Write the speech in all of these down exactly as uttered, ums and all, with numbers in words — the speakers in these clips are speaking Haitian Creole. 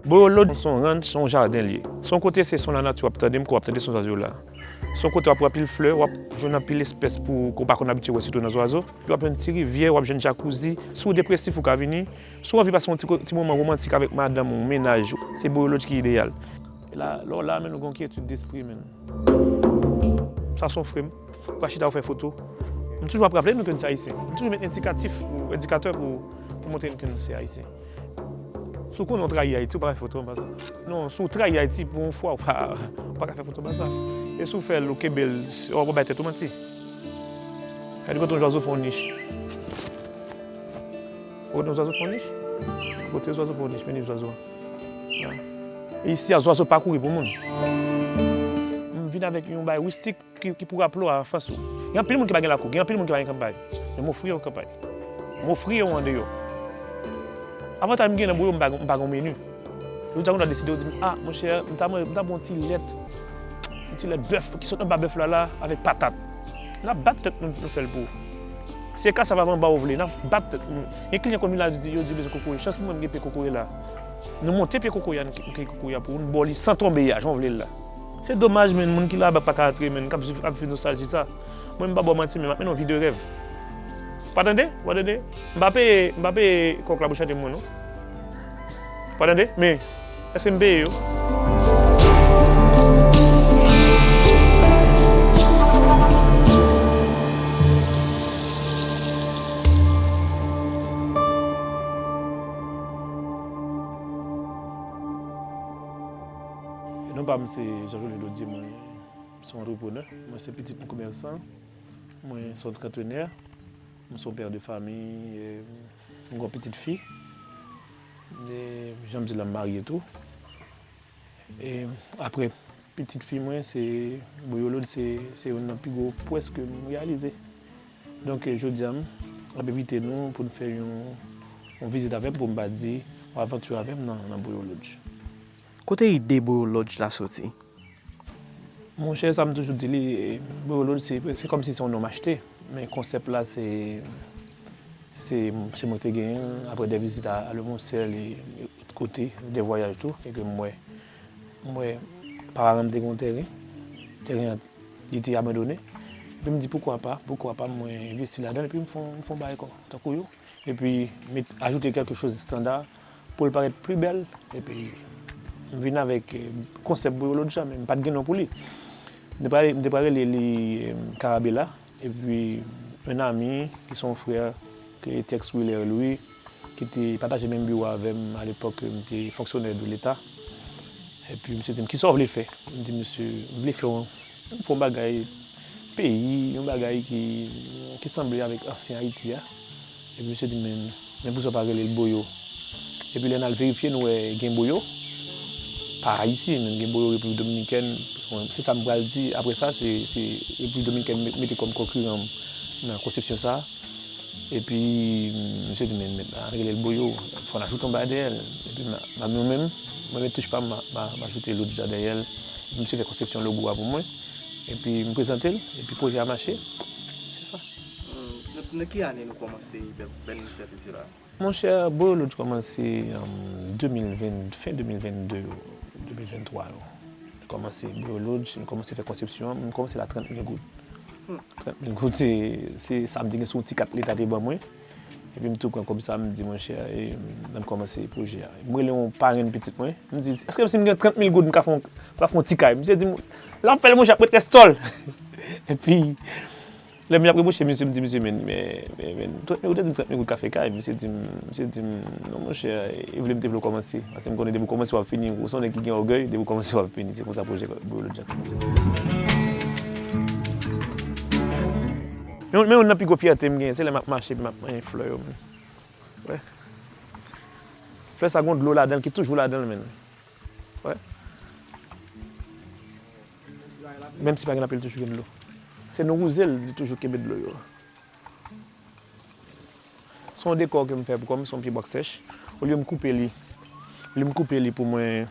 Boyolodge se yon ranch, se yon jaden l ye. Se yon kote se son lanati w ap tande, m kwè w ap tande son zwazo la. Se yon kote w ap wè anpil flè, w ap jwenn anpil espès pou, ke w pa konn abitye wè sitou nan zwazo. Epi w ap jwenn ti rivyè, w ap jwenn jakouzi. Si w depresif, ou ka vini. Si w anvi pase yon ti, ko- ti moman womantik avèk madanm ou, mennaj ou, se Boyolodge ki ideyal. E la, lè w la, men nou gen yon kyetid despri, men. Sa se yon fre m. Ou ka chita, ou fè foto. M toujou ap raple nou ke nou se Ayisyen. M toujou met endikatif, pou, endikatè pou, pou montre nou ke nou se Ayisyen. Si w konnen w trayi Ayiti, ou pa ka fè foto anba sa. Non, si w trayi Ayiti pou yon fwa, ou pa, ou pa ka fè foto anba sa. E si w fè l, ou kenbe l, w ap bay tèt ou manti. Gade kote yon zwazo fè yon nich. Kote yon zwazo fè yon nich? Kote zwazo fè yon nich, men nich zwazo a. E isi a, zwazo pa kouri pou moun. M vin avèk yon bagay wistik ki, ki pou raple w a anfans ou. Gen anpil moun ki pa gen lakou, gen anpil moun ki pa gen kanpay. Men m ofri yo yon kanpay. M ofri yo yon andeyò. Avantaj m gen nan Boyo, m pa, m pa gen yon meni. Jodi a, moun ta deside, yo di m, "Ah, monchè, m ta, m ta bon ti lèt, yon ti lèt bèf ki sot anba bèf la, la, avèk patat." N ap bat tèt nou, nou fè l pou ou. Si e kasav avè anba ou vle, n ap bat tèt nou. Gen kliyan konn vin la, yo di, yo di, "Bezwen kokoye." Chans pou mwen, m gen pye kokoye la. Nou monte pye kokoye a, nou ki- nou ki kokoye a pou ou, nou ba w li san tonbe a, jan w vle l la. Se domaj, men moun ki laba pa ka antre, men k ap viv, ap viv nostalji sa. Mwen, m pa ba w manti, men m ap mennen w vi de rèv. Ou pa tande? Ou pa tande? M pa peye, m pa peye kòk la pou chante pou mwen, non. Ou pa tande? Men, èske m peye yo? Non pa m se Jean Joly Dodier, mwen se yon antreprenè, mwen se pitit yon komèsan, mwen se yon trantenè, mwen se yon pè de fanmi, e, mwen gen yon pitit fi, e, jan m di la, m marye tou. E, apre pitit fi mwen, se Boyolodge, se, se youn nan pi gwo pwès ke m reyalize. Donk, e, jodi a, m ap envite nou pou n fè yon, yon vizit avè m, pou m pa di yon avanti avè m nan, nan Boyolodge. Kote ide Boyolodge la soti? Monchè, sa m toujou di li, Boyolodge, se, se kòmsi se yon non m achte, men konsèp la, se, se, se mwen ki te genyen l, apre de vizit a, a Lemonsèl e, e lòt kote, de vwayaj tou, e ke m wè, m wè paran m te gen yon tèren, tèren an, li te abandone, epi m di, "Poukwa pa, poukwa pa mwen envesti ladan l, epi m fè yon, m fè yon bagay kon, tankou yo." Epi met, ajoute kèlke choz estanda pou l parèt pli bèl. Epi m vin avèk, e, konsèp Boyolodge la, men m pa t gen non pou li. M te pral, m te pral rele li, e, Karabela. Epi yon ami ki se yon frè, ki rele Tex Willer Louis, ki te pataje menm biwo avè m alepòk, ke m te fonksyonè de Leta. Epi misye di m, "Kisa w vle fè?" M di misye, "M vle fè yon, fè yon bagay peyi, yon bagay ki, ki sanble avèk ansyen Ayiti a." Epi misye di m, "Men, men poukisa w pa rele l Boyo?" Epi lè n al verifye, nou wè gen Boyo pa Ayiti, men gen Boyo Repiblik Dominikèn. Bon, se sa m pral di apre sa, se, se Repiblik Dominikèn me- mete kòm konkiran m nan konsepsyon sa a. Epi, misye di, "Men, men, ann rele l Boyo, fò n ajoute yon bagay dèyè l." Epi, m, m, mwen menm, mwen met touch pa m, m, m, m ajoute Lodge la dèyè l. Epi, misye fè konsepsyon logo a pou mwen. Epi, m prezante l, epi pwojè a mache. Se sa. Hmm, nan, nan ki ane nou kòmanse bèl, bèl inisyativ sila? Monchè, Boyolodge kòmanse, um, de mil ven, fen de mil venn de yo, de mil venn twa yo. Nou kòmanse Boyolodge, nou kòmanse fè konsepsyon an, m kòmanse la trant mil goud. Trant mil goud, se, se sa m te gen sou yon ti kat Leta te ban mwen. Epi m tou pran kòb sa, m di, "Monchè, e, n ap kòmanse pwojè a." M rele yon parenn pitit mwen, m di, "Èske si m gen trant mil goud, m ka fè yon, m ka fè yon ti kay?" Misye di m, "L ap fè l, monchè, ap ret rès tòl." Epi, lè m ap rebouche misye, m di misye, "Men, men, men, men, trant mil goud, ou te di m trant mil goud ka fè kay?" Misye di m, misye di m, "Non, monchè, e vle m te vle w kòmanse. Paske m konnen depi w kòmanse, w ap fini. Ou se yon nèg ki gen ògèy, depi w kòmanse, w ap fini." Se konsa pwojè Boyolodge a kòmanse. Men, men youn nan pi gwo fyète m gen, se lè m ap mache epi m ap manyen flè yo, men. Wè. Flè sa gon dlo ladan l ki toujou ladan l, men. Wè. Menm si pa gen anpil, toujou gen dlo. Se nou wouze l, li toujou kenbe dlo yo. Se yon dekò ke m fè pou kò m, se yon pye bòk sèch. Olye m koupe li, olye m koupe li pou mwen,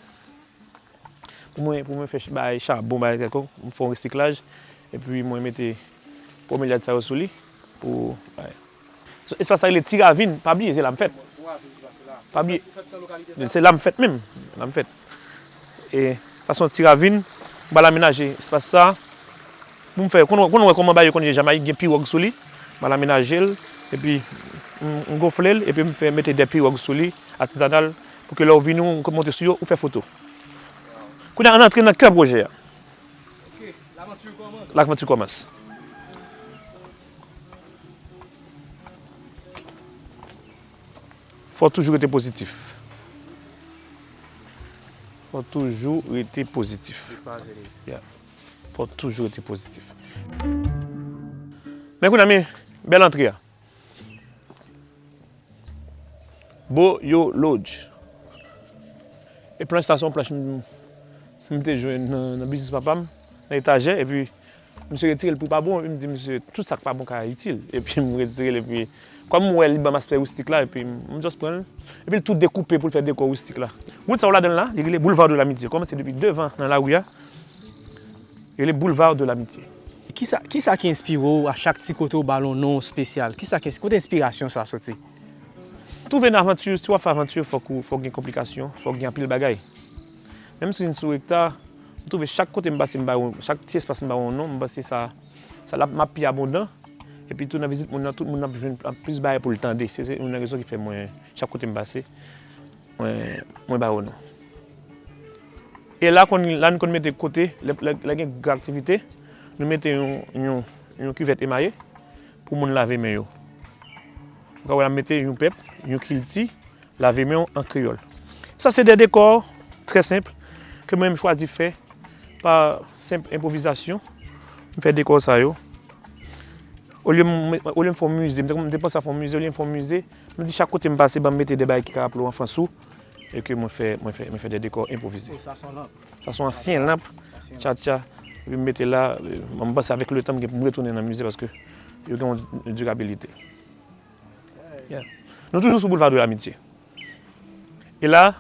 pou mwen, pou mwen fè ch- bay chabon, bay kèlkonk, m fè yon resiklaj. Epi mwen mete pwomelyad sa yo sou li pou bay. So, espas sa rele Ti Ravin, pa bliye, se la m fèt. Pa bliye, se la m fèt menm, la m fèt. E sa se yon ti ravin, m pral amenaje espas sa pou m fè, konn, konn wè kòman bagay yo konn ye Jamaique, gen piwòg sou li, m pral amenaje l, epi m, m gonfle l, epi m fè mete de piwòg sou li, atizanal, pou ke lè w vini, w monte sou yo, ou fè foto. Kounye a, ann antre nan kè pwojè a. Lavanti kòmanse. Fò w toujou rete pozitif. Fò w toujou rete pozitif. Yeah. Fò w toujou rete pozitif. Men kounye a, men bèl antre a. Boyo Lodge. E planch sa se yon planch m, m te jwenn nan, nan biznis papa m, nan etajè, epi misye retire l pou pa bon, epi m di misye, tout sa k pa bon ka itil. Epi m retire l, epi kòm m wè li ban m aspè wistik la, epi m, m just pran l. Epi l tou dekoupe pou l fè dekò wistik la. Wout sa w ladan l la, li rele Boulevard de l'Amitié. Kòmanse depi devan nan lari a, li rele Boulevard de l'Amitié. Kisa, kisa ki enspire w a chak ti kote w ba l yon non espesyal? Kisa ki, kote enspirasyon sa soti? Twouve nan avanti, si w ap fè avanti, fòk ou, fòk gen konplikasyon, fòk gen anpil bagay. Menm si n sou Ekta, m twouve chak kote m pase, m ba yo, chak ti espas m ba yo yon non, m panse sa, sa l ap, m ap pi abondan. Epi tou nan vizit moun nan, tout moun ap jwenn ap plis bagay pou l tande. Se, se youn nan rezon ki fè mwen, chak kote m pase, mwen, mwen ba yo non. E la, konn, la n konn mete kote, lè, lè, lè gen gwo aktivite, nou mete yon, yon, yon kivèt emaye pou moun lave men yo. Ou ka wè la m mete yon pèp, yon kilti, lave men w an kreyòl. Sa se de dekò trè senp ke mwen menm chwazi fè pa senp enpwovizasyon. M fè dekò sa yo. Olye m, olye m fè yon mize, m te, m te panse a fè yon mize, olye m fè yon mize, m di chak kote m pase, ban m mete de bagay ki ka raple w anfans ou, e ke mwen fè, mwen fè, mwen fè de dekò enpwovize. Oh, sa se yon lanp. Sa se yon ansyen lanp, tchatcha, epi m mete la, e, m panse avèk letan m gen pou m retounen nan mize paske yo gen yon dirabilite. Yeah. Nou toujou sou Boulevard de l'Amitié. E la,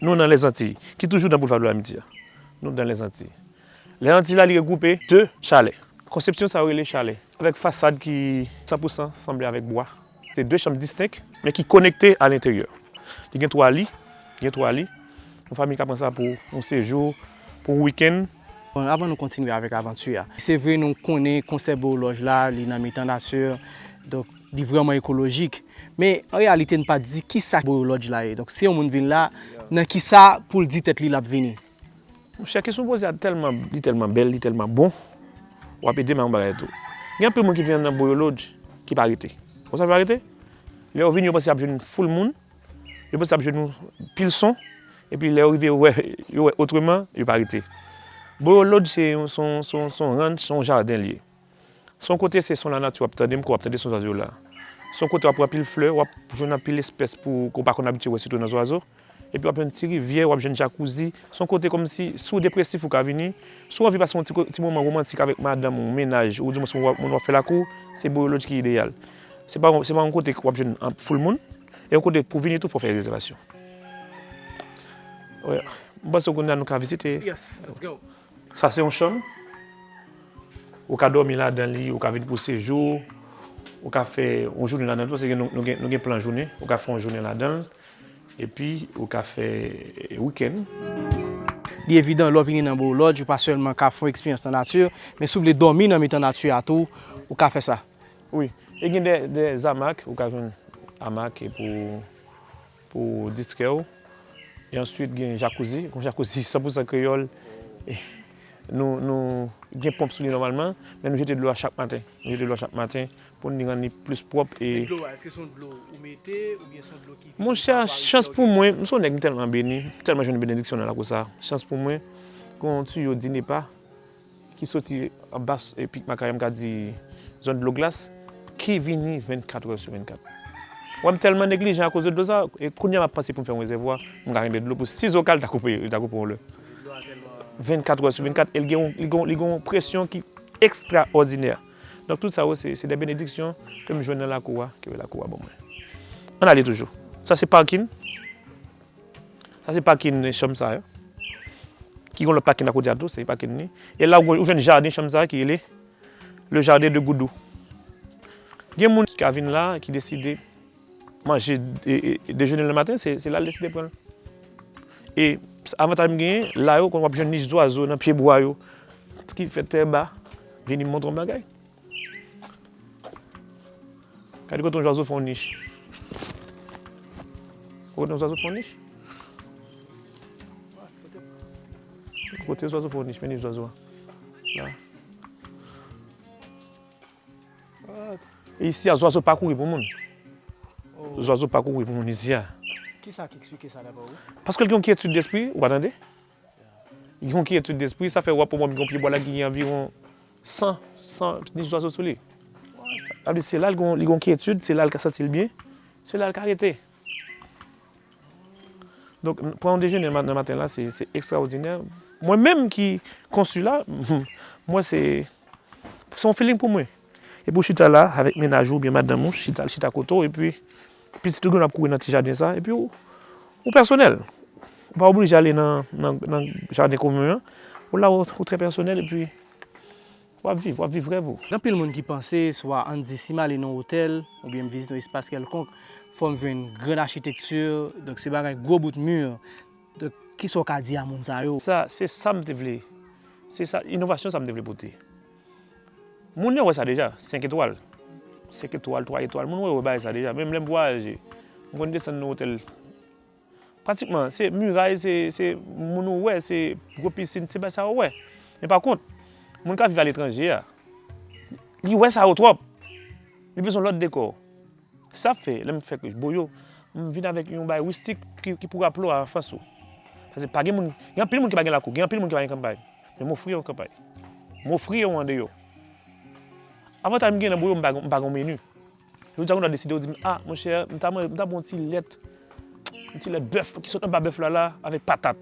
nou nan Lèzantiy, ki toujou nan Boulevard de l'Amitié a. Nou nan Lèzantiy. Lèzantiy la, li regwoupe de chalè. Konsepsyon sa yo rele chalè, avèk fasad ki san pou san sanble avèk bwa. Se de chanm distenk, men ki konekte alenteryè. Li gen twa li, gen twa li. Yon fanmi ka pran sa pou yon sejou, pou yon wikenn. Bon, avan nou kontinye avèk avanti a, se vre nou konnen konsèp Boyo Lodge la, li nan mitan nati, donk li vrèman ekolojik. Men an reyalite, n pa di kisa Boyo Lodge la ye. Donk si yon moun vin la, nan kisa pou l di tèt li l ap vini? Monchè, kesyon w poze a tèlman, li tèlman bèl, li tèlman bon, w ap ede m ak yon bagay tou. Gen anpil moun ki vin nan Boyo Lodge ki pa rete. Konsa yo pa rete? Lè yo vini, yo panse y ap jwenn full moun, yo panse y ap jwenn yon pil son, epi lè yo rive, yo wè, yo wè otreman, yo pa rete. Boyo Lodge se yon, se yon, se yon, se yon ranch, se yon jaden li ye. Se yon kote se son lanati w ap tande, m kwè w ap tande son zwazo yo la. Se yon kote w ap wè anpil flè, w ap jwenn anpil espès pou, ke w pa konn abitye wè sitou nan zwazo. Epi w ap jwenn ti rivyè, w ap jwenn jakouzi. Se yon kote kòmsi, si w depresif, ou ka vini. Si w anvi pase yon ti ko-, ti moman womantik avèk madanm ou, mennaj, oudimwens yon moun w ap fè lakou, se Boyo Lodge ki ideyal. Se pa, se pa yon kote w ap jwenn an-, full moun, e yon kote pou vini tou, fò w fè rezèvasyon. Wi. M panse kounye a nou ka vizite. Yes, let's go. Sa se yon chanm. Ou ka dòmi ladan li, ou ka vin pou sejou, ou ka fè yon jounen ladan tou, paske nou, nou gen, nou gen plan jounen, ou ka fè yon jounen ladan l, epi ou ka fè wikenn. Li evidan, lè w vini nan Boyo Lodge, ou pa sèlman ka fè yon eksperyans nan nati, men si w vle dòmi nan mitan nati a tou, ou ka fè sa. Wi, e gen de, de zamak, ou ka jwenn amak e pou pou distrè w. E answit, gen jakouzi, yon jakouzi san pou san kreyòl. E nou, nou gen ponp sou li nòmalman, men nou jete dlo a chak maten. Nou jete dlo a chak maten pou n rann li plis pwòp e... Men dlo a, èske se yon dlo ou mete oubyen se yon dlo ki vini... Monchè, chans pou mwen, m se yon nèg m tèlman beni, m tèlman jwenn benediksyon nan lakou sa. Chans pou mwen, gen yon tiyo Dinepa ki soti anba, e, Pik Makaya, m ka di zòn dlo glas, ki vini vennkat è sou vennkat. Wè m tèlman neglijan akoz de dlo sa, e kounye a m ap panse pou m fè yon rezèvwa, m ka kenbe dlo pou sizoka l ta koupe, li ta koupe yon lè. Vennkat è sou vennkat, e l gen yon, li gen yon, li gen yon presyon ki ekstraòdinè. Donk, tout sa yo, se, se de benediksyon ke m jwenn nan lakou a, ke lakou a ban mwen. Ann ale toujou. Sa se pakin. Sa se pakin chanm sa yo. Ki gen lòt pakin akote a tou, se pakin li. E la ou, ou jwenn jaden chanm sa ki rele le jardin de Goudou. Gen moun ki ka vin la, ki deside manje e, e, dejene lè maten, se, se la l deside pran l. E avantaj m genyen, la yo, konn w ap jwenn nich zwazo nan pye bwa yo, ki fè tè ba, vini montre yon bagay. Gade kote yon zwazo fè yon nich. Kote yon zwazo fè yon nich? Kote zwazo fè yon nich, men nich zwazo a. La. Isi a, zwazo pa kouri pou moun. Zwazo pa kouri pou moun isi a. Kisa ki eksplike sa dapre ou? Paske l gen yon kyetid despri, ou pa tande? Li gen yon kyetid despri, sa fè w ap wè yon pye bwa la ki gen anviwon san, san nich zwazo sou li. Sa vle di se la l gen, li gen yon kyetid, se la l ka santi l byen, se la l ka rete. Donk, pran yon dejene nan maten la, se, se ekstraòdinè. Mwen menm ki konsi la, mwen se, se yon feeling pou mwen. Epi w chita la, avèk mennaj ou oubyen madanm ou, chita, chita kote w, epi pitit ou gen dwa ap kouri nan ti jaden sa, epi w, ou pèsonèl. Ou pa oblije ale nan, nan, nan jaden komen an. Ou la, ou, ou trè pèsonèl, epi w ap viv, w ap viv rèv ou. Gen anpil moun ki panse, swa ann di si m ale nan yon otèl, oubyen m vizite yon espas kèlkonk, fò m jwenn grand achitekti, donk se bagay gwo bout mi. Donk, kisa w ka di a moun sa yo? Sa, se sa m te vle. Se sa, inovasyon sa m te vle pote. Moun yo wè sa deja, senk etwal. Senk etwal, twa etwal, moun yo wè bagay sa deja. Menm lè m vwayaje, m konn desann nan otèl. Pratikman, se miray, se, se moun ou wè, se gwo pisin, se bagay sa ou wè. Men pa kont, moun k ap viv aletranje a, li wè sa yo twòp. Li bezwen lòt dekò. Sa fè, lè m fè boyo, m vin avèk yon bagay wistik ki, ki pou raple w a anfans ou. Paske pa gen moun, gen anpil moun ki pa gen lakou, gen anpil moun ki pa gen kanpay. Men m ofri yo kanpay. M ofri yo andeyò. Avantaj m gen nan boyo, m pa, m pa gen meni. Jodi a, moun nan deside, yo di m, "Ah, monchè, m ta, m ta bon ti lèt, yon ti lèt bèf, ki sot anba bèf la, la, avèk patat."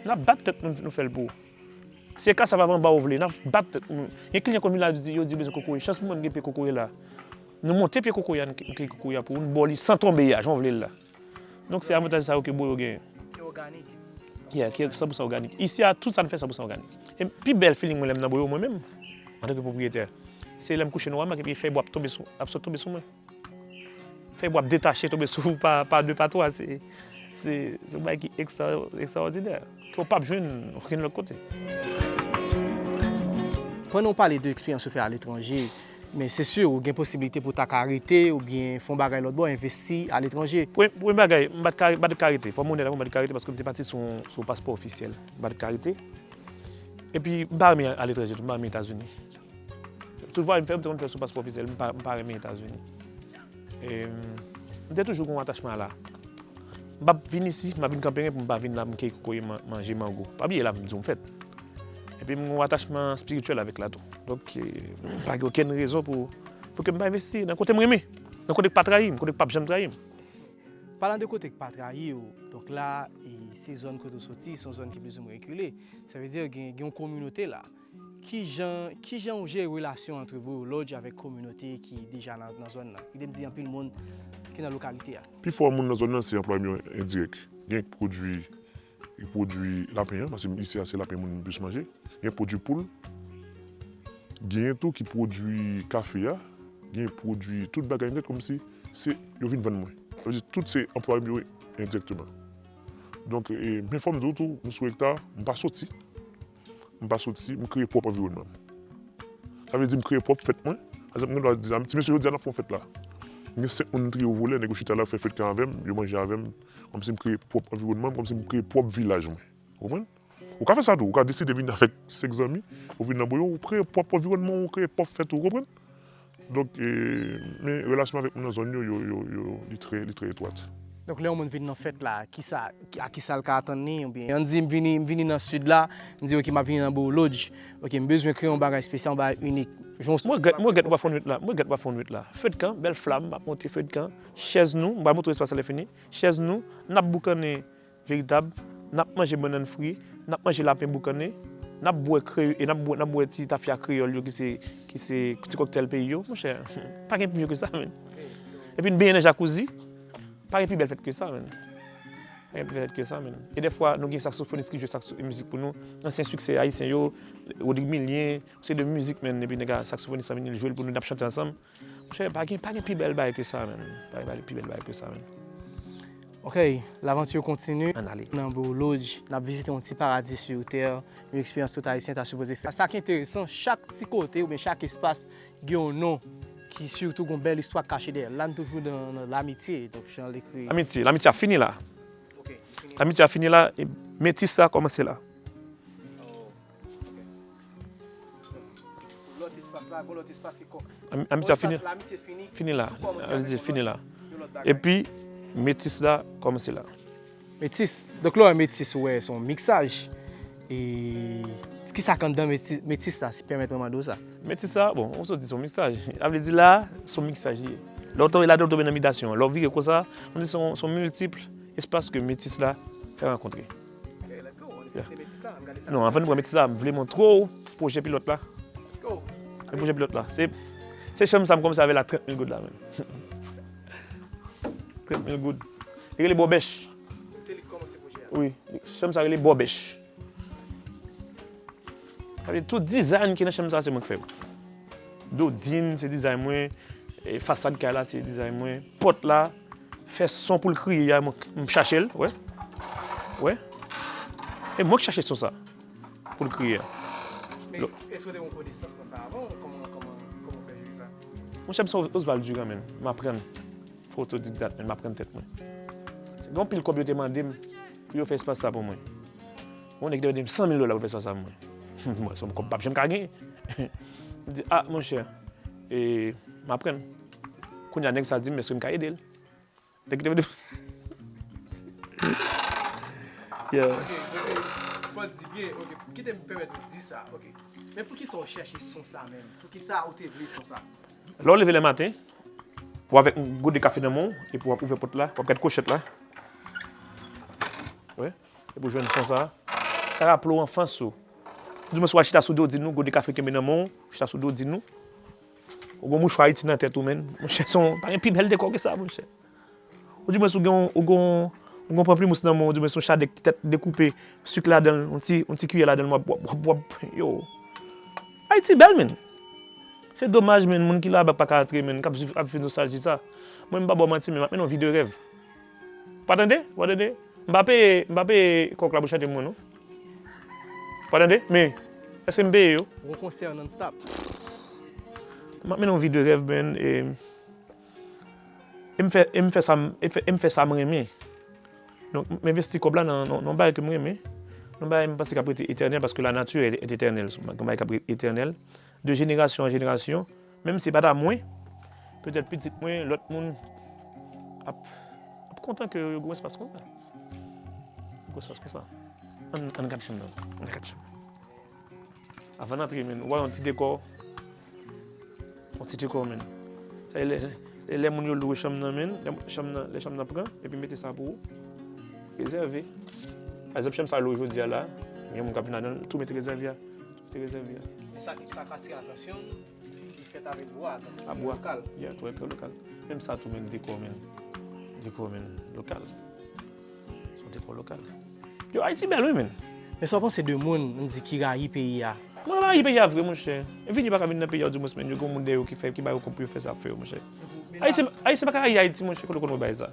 N ap bat tèt nou, nou fè l pou ou. Se kasava anba ou vle, n ap bat tèt nou. Gen kliyan konn vin la, yo di, yo di yo bezwen kokoye. Chans pou mwen, m gen pye kokoye la. Nou monte pye kokoye a, n, n keye kokoye a pou ou, n ba w li san tonbe a, jan w vle l la. Donk, se avantaj sa yo ke boyo genyen. Ki òganik. Yeah, ki san pou san òganik. Isi a, tout sa n fè san pou san òganik. E pi bèl feeling mwen lè m nan boyo mwen menm, antanke pwopriyetè, se lè m kouche nòmalman, epi fèy bwa ap tonbe sou, ap sot tonbe sou mwen. Fèy bwa ap detache tonbe sou ou pa, pa de, pa twa. Se, se, se yon bagay ki ekstra, ekstraòdinè. Ke w p ap jwenn okenn lòt kote. Pandan w pale de eksperyans ou fè aletranje, men se si ou gen posiblite pou w ta ka rete oubyen fè yon bagay lòt bò, envesti aletranje. Premye, premye bagay, m pa t ka, m pa t ka rete. Fò m onèt avè w, m pa t ka rete paske m te pati sou, sou paspò ofisyèl. M pa t ka rete. Epi, m pa renmen aletranje tou, m pa renmen Etazini. Tout vwayaj m fè, m te konn fè sou paspò ofisyèl, m pa, m pa renmen Etazini. E, m te toujou gen yon atachman a la. M p ap vin isi, m ap vin Kanperen pou m pa vin la, m keye kokoye, man-, manje mango. Pa bliye la, m di w m fèt. Epi m gen yon atachman espirityèl avèk la tou. Donk, e, m pa gen okenn rezon pou, pou ke m pa envesti nan kote m renmen, nan kote k pa trayi m, kote k p ap janm trayi m. Palan de kote k pa trayi w, donk la, e, se zòn kote w soti, se yon zòn ki plizoumwen rekile. Sa vle di gen, gen yon kominote la. Kijan, kijan w jere relasyon ant Boyo Lodge avèk kominote ki deja nan, nan zòn nan? Kite m di anpil moun ki nan lokalite a. Pifò moun nan zòn nan se anplwaye m yo endirèk. Gen k pwodui, ki pwodui lapen an, paske isi a se lapen moun plis manje. Gen pwodui poul. Genyen tou ki pwodui kafe a. Gen pwodui tout bagay nèt kòmsi se yo vin vann mwen. Sa vle di tout se anplwaye m yo endirèkteman. Donk, e, men fò m di w tou, m sou ekta, m pa soti. M pa soti, m kreye pwòp anviwònman m. Sa vle di m kreye pwòp fèt mwen. Pa egzanp, m gen dwa di, "A, ti mesye, jodi a n ap fè yon fèt la." M gen senk moun m triye o volè, nèg yo chita la, fè fèt kan avè m, yo manje avè m. Kòmsi m kreye pwòp anviwònman m, kòmsi m kreye pwòp vilaj mwen. Ou konprann? Ou ka fè sa tou, ou ka deside vin avèk senk zanmi, ou vin nan boyo, ou kreye pwòp anviwònman w, ou kreye pwòp fèt ou, ou konprann? Donk, e, men relasyon avèk moun nan zòn yo, yo, yo, yo, li trè, li trè etwat. Donk, lè yon moun vin nan fèt la, kisa, ki, a kisa l ka atann li, oubyen, ann di m vini, m vini nan sid la, m di, "Ok, m ap vini nan Boyo Lodge. Ok, m bezwen kreye yon bagay espesyal, yon bagay inik." Jan w... Mwen regrèt, mwen regrèt m pa fè yon nwit la, mwen regrèt m pa fè yon nwit la. Feu de camp, bèl flam, m ap monte feu de camp, chèz nou, m pral montre w espas la lè fini, chèz nou, n ap boukannen veritab, n ap manje bannann fri, n ap manje lapen boukannen, n ap bwè kre-, e n ap bwè, n ap bwè ti tafya kreyòl yo ki se, ki se ti kòktèl peyi yo, monchè, pa gen pi mye ke sa, menn. Epi n benyen nan jakouzi, pa gen pi bèl fèt ke sa, menn. Pa gen pi bèl ke sa, menn. E dèfwa, nou gen saksofonis ki jwe sakso, mizik pou nou. Ansyen siksè ayisyen yo, Rodrigue Milien, se de mizik, menn, epi nèg a saksofonis la vini, l jwe l pou nou, n ap chante ansanm. Monchè, pa gen, pa gen pi bèl bagay ke sa, menn. Pa gen pi bèl bagay ke sa, menn. Ok, lavanti kontinye. Ann ale. Nan Bro Lodge, n ap vizite yon ti paradi sou tè, yon eksperyans tout ayisyen ta sipoze fè. Sa ki enteresan, chak ti kote oubyen chak espas gen yon non ki sitou gen yon bèl istwa k kache dèyè l. La, n toujou nan, nan lamitye, donk jan l ekri. Lamitye, lamitye ap fini la. Ok, fini. Lamitye ap fini la, e metis la kòmanse la. Oh, ok. Lòt espas la, gon lòt espas ki kò. Am- Amiti a fini. Lamitye fini. Fini la. Tou kòmanse avèk yon lòt, fini la. Yon lòt bagay. Epi, metis la kòmanse la. Metis. Donk, lè w wè metis, ou wè se yon miksaj. E kisa k anndan metis, metis la, si pèmèt mwen mande w sa? Metis la, bon, ou sot di se yon miksaj. Sa vle di la, se yon miksaj li ye. Lè w tonbe ladan, w tonbe nan mitasyon. Lè w vire konsa, ou di se yon, se yon miltip espas ke metis la fè rankontre. Ok, let's go. Ann vizite metis la, ann gade sa. Non, anvan nou pran metis la, m vle montre w pwojè pilòt la. Let's go. Men pwojè pilòt la. Se, se chanm sa m kòmanse avè l a trant mil goud la menm. Trant mil goud. Li rele Bòbèch. Se li k kòmanse pwojè a? Wi. Chanm sa rele Bòbèch. Sa vle di tout dizay ki nan chanm sa se mwen k fè yo. Dodin se dizay mwen, e, fasad kay la se dizay mwen, pòt la, fè son pou l kriye a, mwen, m chache l, wè. Wè. E mwen k chache son sa pou l kriye a. Men, èske w te gen yon konesans nan sa avan? Kòman, kòman, kòman w fè jere sa? Monchè, m se Oswald Durand, menn. M aprann. Fè otodidak, menn, m aprann tèt mwen. Se gen yon pil kòb yo te mande m pou yo fè espas sa pou mwen. Yon nèg te mande m san mil dola pou l fè espas sa pou mwen. Mwen, se yon kòb m p ap janm ka genyen. M di, a, monchè, e, m aprann. Kounye a, nèg sa di m, èske m ka ede l? Nèg ki te mande m. Yeah. Ok, paske fò w di byen, ok, kite m pèmèt ou di sa, ok. Men poukisa w chèche son sa menm? Poukisa ou te vle son sa? Lè w leve lè maten, w avèk yon gode kafe nan men w, epi w ap ouvè pòt la, w ap gade kwochèt la. Wi. Epi w jwenn son sa. Sa raple w anfans ou. Oudimwens w al chita sou dodin ou, gode kafe kenbe nan men w, ou chita sou dodin ou. Ou gen yon mouchwa Ayiti nan tèt ou, menn. Monchè, se yon, pa gen pi bèl dekò ke sa, monchè. Oudimwens ou gen yon, ou gen yon, ou gen yon panplimous nan men w, oudimwens yon chadèk tèt dekoupe, sik ladan l, yon ti, yon ti kiyè ladan l, w ap, w ap, w ap, w ap, yo. Ayiti bèl, menn. Se domaj, menn, moun ki la aba k pa ka antre, menn, k ap viv, ap viv nostalji sa. Mwen, m pa ba w manti, men m ap mennen yon vi de rèv. Ou pa tande? Ou pa tande? M pa peye, m pa peye kòk la pou chante pou mwen, non. Ou pa tande? Men, èske m peye yo? Gon konsè non-stop. M ap mennen yon vi de rèv, menn, e, e m fè, e m fè sa m, e fè, e m fè sa m renmen. Donk, m envesti kòb la nan, nan, nan yon bagay ke m renmen. Nan yon bagay m panse k ap rete etènèl, paske la nature est, est éternelle. Se yon bagay k ap rete etènèl. De jenerasyon an jenerasyon, menm si se pa ta mwen, petèt pitit mwen, lòt moun ap, ap kontan ke yo gen espas konsa. Gen espas konsa. Ann, ann gade chanm nan. Ann gade chanm nan. Avan n antre, menn, ou wè yon ti dekò. Yon ti dekò, menn. Sa e lè, e lè moun yo lwe chanm nan, menn, lè chanm nan, lè chanm nan pran, epi mete sa pou ou. Rezève. Pa egzanp, chanm sa lwe jodi a la, gen moun k ap vin ladan l, tou mete rezève a. Tou mete rezève a. E sa, sa k atire atansyon m, li fèt avèk bwa, donk li trè lokal. Yeah, trè, trè lokal. Menm sa tou, menn, dekò, menn. Dekò, menn, lokal. Se yon dekò lokal. Yo, Ayiti bèl, wi, menn. Men sa w panse de moun, n di, ki rayi peyi a? Mwen rayi peyi a vre, monchè. Vini pa ka vin nan peyi a, oudimwens, menn, yo gen moun dèyè yo ki fè, ki ba yo kòb pou yo fè sa y ap fè yo, monchè. Ayisyen, Ayisyen pa ka rayi Ayiti, monchè, kote w konn wè bagay sa?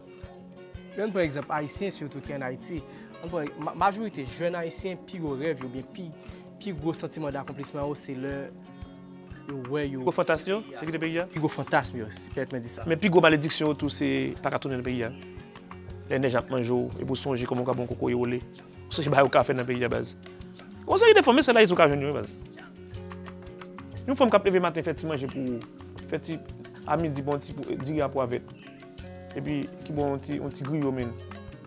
Men ann pran egzanp Ayisyen, sitou ki ann Ayiti. Ann pran, ma-, majorite jèn Ayisyen, pi gwo rèv yo, oubyen pi, pi gwo santiman dakonplisman yo, se lè yo wè yo. Pi gwo fantasm yo, se kite peyi a? Pi gwo fantasm yo, si pèmèt mwen di sa. Men pi gwo malediksyon yo tou, se pa ka tounen nan peyi a. Lè nèj ap manje w, epi w sonje kòman w ka pran yon kokoye wole. Ou sonje bagay ou ka fè nan peyi a, baz. Gon seri de fanm, men sèl Ayiti ou ka jwenn yo, wi, baz. Yon fanm k ap leve maten, fè ti manje pou ou, fè ti, a midi, pran ti pou, diri a pwa vèt. Epi, ki bon yon ti, yon ti griyo, menn.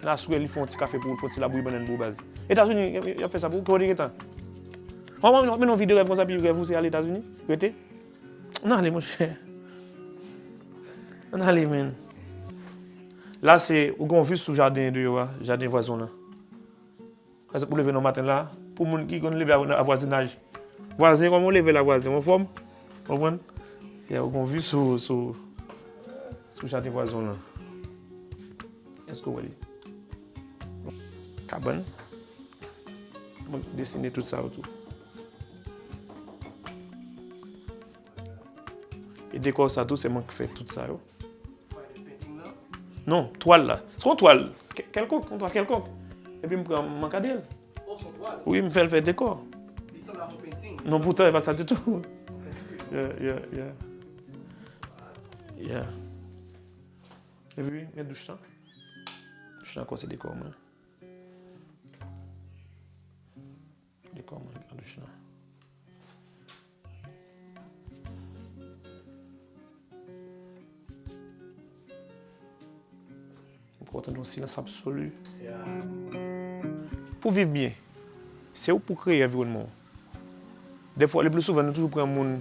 Nan aswè, li fè yon ti kafe pou ou, fè yon ti labouyi bannann pou ou, baz. Etazini, y ap, y ap fè sa pou ou, kote w te gentan? Ou ap mennen yon vi de rèv konsa, epi rèv ou se al Etazini? Rete? Ann ale, monchè. Ann ale, menn. La, se, ou gen yon vi sou jaden deyò a, jaden vwazen w lan. Pa egzanp, ou leve nan maten la, pou moun ki konn leve a, a vwazinaj. Vwazen, kòman w leve la, vwazen? Ou anfòm? Konprann? Ou gen vi sou, sou, sou jaden vwazen w lan. Èske w wè li? Kabann. Mwen desine tout sa yo tou. E dekò sa tou, se mwen ki fè tout sa yo. Non, twal la. Se yon twal kè-, kèlkonk, yon twal kèlkonk. Epi m pran, m ankadre l. Wi, m fè l fè dekò. Non, poutan, e pa sa ditou. Yeah, yeah, yeah. Yeah. Epi, men douch lan. Douch lan ankò se dekò mwen. Li kòman nan douch lan? Ou kontan nan yon silans absoli. Pou viv byen, se ou pou kreye anviwònman w. Dèfwa, le pli souvan, nou toujou pran moun,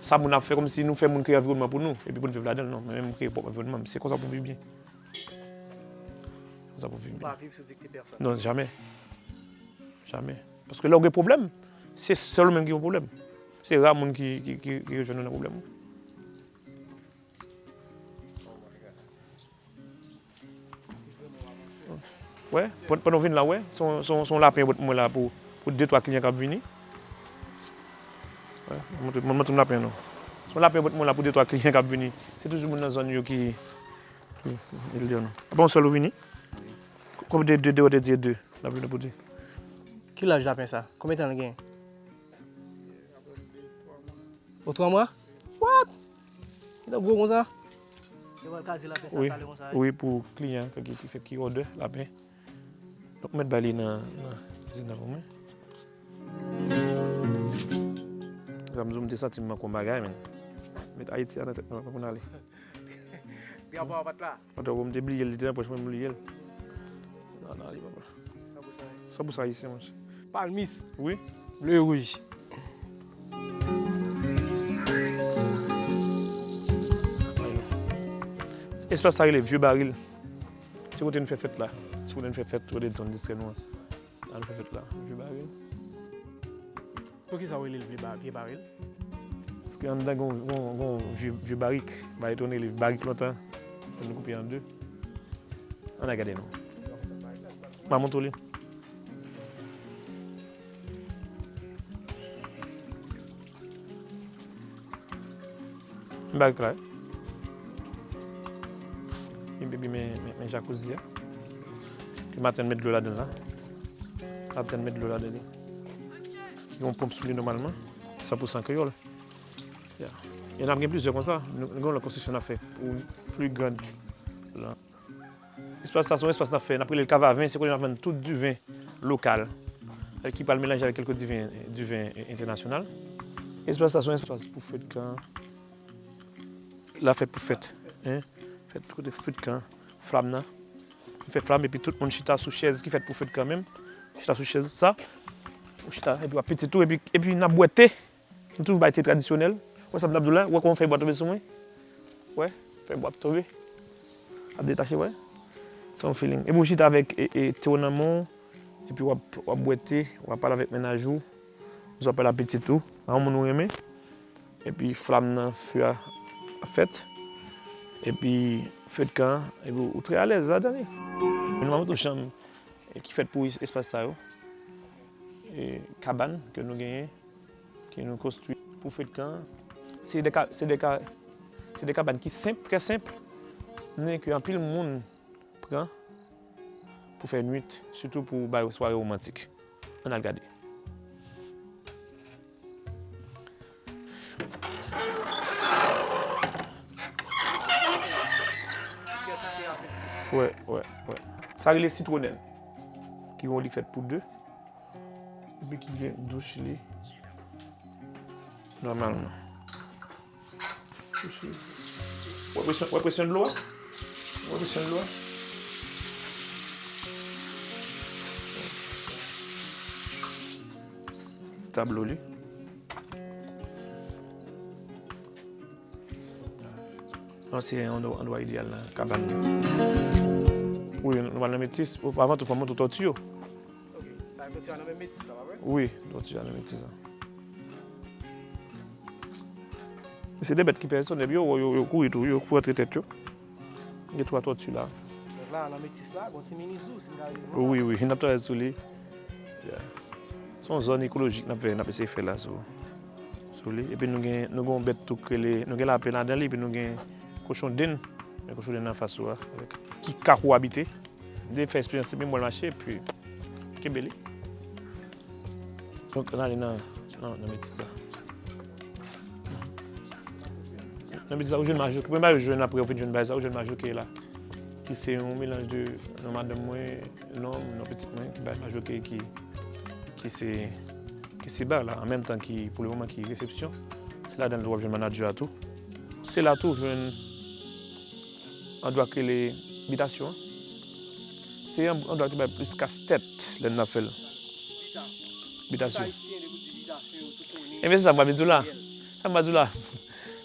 sa moun ap fè, kòmsi nou fè moun kreye anviwònman pou nou, epi pou n viv ladan l, non. Mwen menm, m kreye pwòp anviwònman m. Se konsa pou viv byen. Konsa pou viv byen. Pa viv sou dikte pèsonn. Non, jamè. Jamè. Paske lè w gen pwoblèm, se sèl ou menm ki gen pwoblèm. Se ra moun ki, ki, ki, ki jwenn ou nan pwoblèm ou. Wè, pandan w vin la, wè, se yon, se yon, se yon lapen yo pot mwen la pou, pou de twa kliyan k ap vini. Wè, mwen montre, mwen montre m lapen an non. Se yon lapen yo pot mwen la pou de twa kliyan k ap vini. Se toujou moun nan zòn yo ki, ki, ki ede nou. Apa yon sèl ou vini? Konbyen de, de, de, de, de, de, n ap vini pou de. Ki laj lapen sa? Konbyen tan l gen? O twa mwa? What? Li tan gwo konsa? Yo pral kaze lapen sa talè konsa, wi. Wi, pou kliyan ki, ki fè ki òdè lapen. Donk, mèt ba li nan, nan kizin nan pou mwen. Sa m di w, m te santi m manke yon bagay, men. Met Ayiti a nan tèt mwen, pa pou n ale. Drapo a pa t la. Atò, m te bliye l, li te nan pòch mwen, m bliye l. Nan, nan, li pa pa. San pou san ayisyen, monchè. Palmis. Wi. Ble wouj. Espas sa rele Vye Baril. Se kote n fè fèt la. Se kote n fè fèt, kote zòn distrè nou an. Al fè fèt la. Vye Baril. Poukisa w rele l Vye Ba-, Vye Baril? Paske anndan gon, gon, gon vye, vye barik. Ba etone li, barik lontan. Yo koupe an de. Ann al gade non. M a montre w li. Men barik la, wi. Epi men, men, men jakouzi a. Ke maten n met dlo ladan l la. Maten n met dlo ladan li. Gen yon ponp sou li nòmalman. San pou san kreyòl. Ya. E n ap gen plizyè konsa. Nou, nou gen yon lòt konstriksyon n ap fè pou pli grand lan. Espas sa se yon espas n ap fè, n ap rele l Kavaven, se kote n ap vann tout diven lokal, eh, ki pral melanje avèk kèlke diven, diven, eh, entènasyonal. Espas sa se yon espas pou fè kan. La fèt pou fèt, hein? Fèt kote fèt kan, flam nan. Fè flam epi tout moun chita sou chèz ki fèt pou fèt kan menm. Chita sou chèz sa. Ou chita epi w ap piti tou epi, epi n ap bwè te. M toujou bay te tradisyonèl. Wè sa m t ap di w la? Wè kòman fèy bwa tonbe sou mwen? Wè, fèy bwa ap tonbe. Ap detache, wè. Se yon feeling. Epi w chita avèk, e, e, te w nan men w, epi w ap, w ap bwè te, w ap pale avèk mennaj ou, w ap pale ak pitit ou, a yon moun ou renmen. Epi flam nan, fe a ap fèt. Epi feu de camp an, epi w trè alèz ladan li. Nou pa montre w chanm, e, ki fèt pou es-, espas sa yo. E, kabann ke nou genyen, ke nou konstwi pou feu de camp an. Se de ka-, se de ka-, se de kabann ki senp, trè senp, men ke anpil moun pran pou fè nwit, sitou pou bay sware womantik. Ann al gade. Wè, wè, wè. Sa rele sitwonèl. Ki yon lit fèt pou de. Epi ki gen douch li. Nòmalman. Douch li. Wè presyon, wè presyon dlo a? Wè presyon dlo a? Tablo li. Non, se yon andwa, andwa ideyal nan kabann li. Wi, nou pral nan metis. Avan tou, fò m montre w tòti yo. Ok, sa e tòti a nan men metis la, pa vre? Wi, tòti a nan metis la. Men se de bèt ki pèsonèl, yo, yo, yo kouri tou, yo kouri antre tèt yo. Gen twa tòti la. La, nan metis la, gon ti mini zoo, si n ka rele l konsa. Wi, wi, n ap travay sou li. Yeah. Se yon zòn ekolojik n ap fè, n ap eseye fè la sou, sou li. Epi nou gen, nou gen yon bèt tou k rele, nou gen lapen ladan li, epi nou gen kochon denn, men kochon denn anfas ou a, avèk, ki ka kowabite. M te fè eksperyans li, men m wè l mache, epi kenbe li. Donk, ann ale nan, nan, nan metis la. Nan metis la, ou jwenn majoke. Premye bagay ou jwenn apre, ou fin jwenn bagay sa, ou jwenn majoke la. Ki se yon melanj de non madanm mwen, non m, non pitit mwen, ki bay majoke, ki, ki se, ki se ba la, an menm tan ki, pou le moman, ki resepsyon. Se ladan l tou w ap jwenn manadjè a tou. Se la tou ou jwenn andwa k rele bitasyon an. Se yon andwa ki bay plis kastèt lè n ap fè l. Bitasyon. Bitasyon. Tout Ayisyen, depi w di bitasyon, yo tou konnen. Ebyen, se sa m pral di w la. Sa m pral di w la.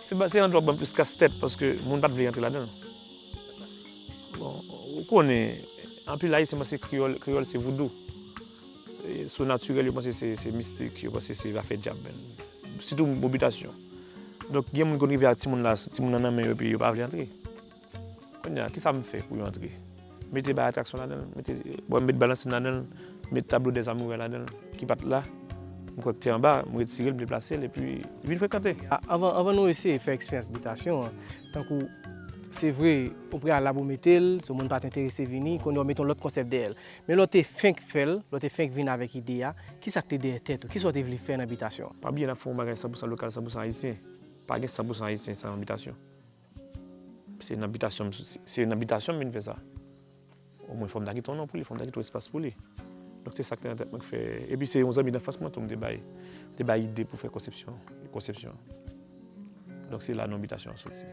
Se pa, se andwa k ban m plis kastèt paske moun pa t vle rantre ladan l. Bon, ou konnen, anpil Ayisyen panse kreyòl, kreyòl se voudou. E, sou natirèl, yo panse se, se mistik, yo panse se afè dyab menm. Sitou mo bitasyon. Donk, gen moun konn rive ak timoun la, timoun nan nan men yo, epi yo pa vle antre. Kounye a, kisa m fè pou yo antre? Mete bay atraksyon ladan l, mete, bon, met balansin ladan l, met tablo dèzamourè ladan l, ki pa t la. M kwè k te anba, m retire l, m deplase l, epi li vin frekante. A, anvan, anvan nou eseye fè eksperyans bitasyon an, tankou, se vre, o preyalab ou mete l, si yon moun pa t enterese vini, kounye a w mete yon lòt konsèp dèyè l. Men lè w te fenk fè l, lè w te fenk vin avèk ide a, kisa k te dèyè tèt ou? Kisa w te vle fè nan bitasyon an? Pa bliye n ap fè yon bagay san pou san lokal, san pou san ayisyen. Pa gen san pou san ayisyen san bitasyon. Se nan bitasyon m, se, se nan bitasyon m vin fè sa. Omwen fò m ta kite yon non pou li, fò m ta kite yon espas pou li. Donk se sa k te nan tèt mwen k fè. Epi se yon zanmi nan fas mwen tou m te bay, te bay ide pou fè konsepsyon, konsepsyon. Donk se la non bitasyon an soti.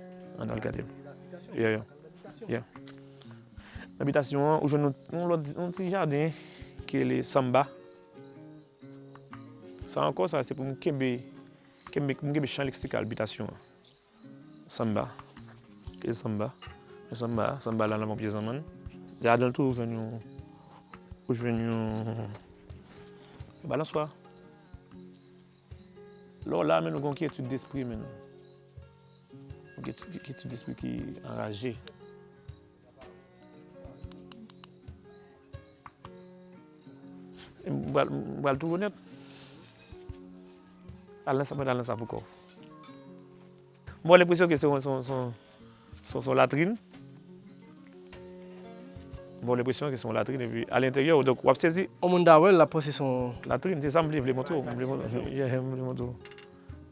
Ann al gade l. Yeah, yeah. Yeah. Nan bitasyon an, ou jwenn yon, yon lòt, yon ti jaden ki rele sanba. Sa ankò, sa se pou m kenbe, kenbe, m kenbe chan leksikal bitasyon an. Sanba. Ki sanba? Men sanba, sanba la nan bon pye zanmann. Ladan l tou, ou jwenn yon, ou jwenn yon, yon balanswa. Lè w la, men nou gen yon kyetid despri, men. Yon kyetid, kyetid despri ki anraje. M pral, m pral tou onèt. Al nan sa, mwen al nan sa pou kò w. M ba w lenpresyon ke se yon, se yon, se yon, se yon, se yon latrin. M ba w lenpresyon ke se yon latrin, epi alenteryè w, donk w ap sezi. Yon moun ta wè l, l ap panse se yon latrin, se sa m vle, vle montre w. M vle montre, yeah, m vle montre w.